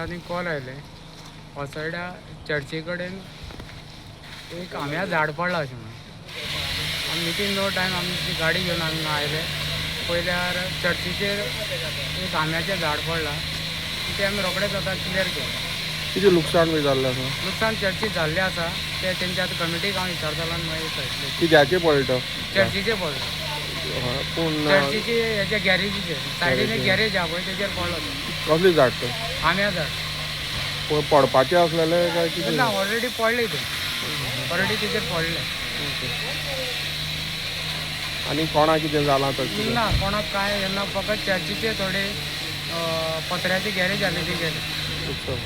उपरांत एक कॉल आयलें, वसर्डा चर्ची कडेन एक आंब्या झाड पडलां अशें म्हणून. आमी वितीन नो टायम आमची गाडी घेवन आमी हांगा आयले. पळयल्यार चर्चीचेर एक आंब्याचें झाड पडलां. तें आमी रोखडेंच आतां क्लियर केलें. कितें लुकसाण बी जाल्लें आसा? लुकसाण चर्ची जाल्लें आसा तें तेंच्या आतां कमिटीक हांव विचारतलो आनी मागीर कळटलें. कित्याचें पडलें तो? चर्चीचेर पडलो. पूण चर्चीचे हेच्या गॅरेजीचेर, सायडीन एक गॅरेज आहा पळय, तेजेर पडलो तो. कसलें झाड तें? आंब्या झाड. पूण पडपाचें आसलेलें काय कितें? ना, ऑलरेडी पडलें तें, ऑलरेडी तेजेर पडलें. आनी कोणाक कितें जालां तशें? ना, कोणाक कांय ना, फकत चर्चीचे थोडे पत्र्याची गॅरेज आसली ती गेली. लुकसाण.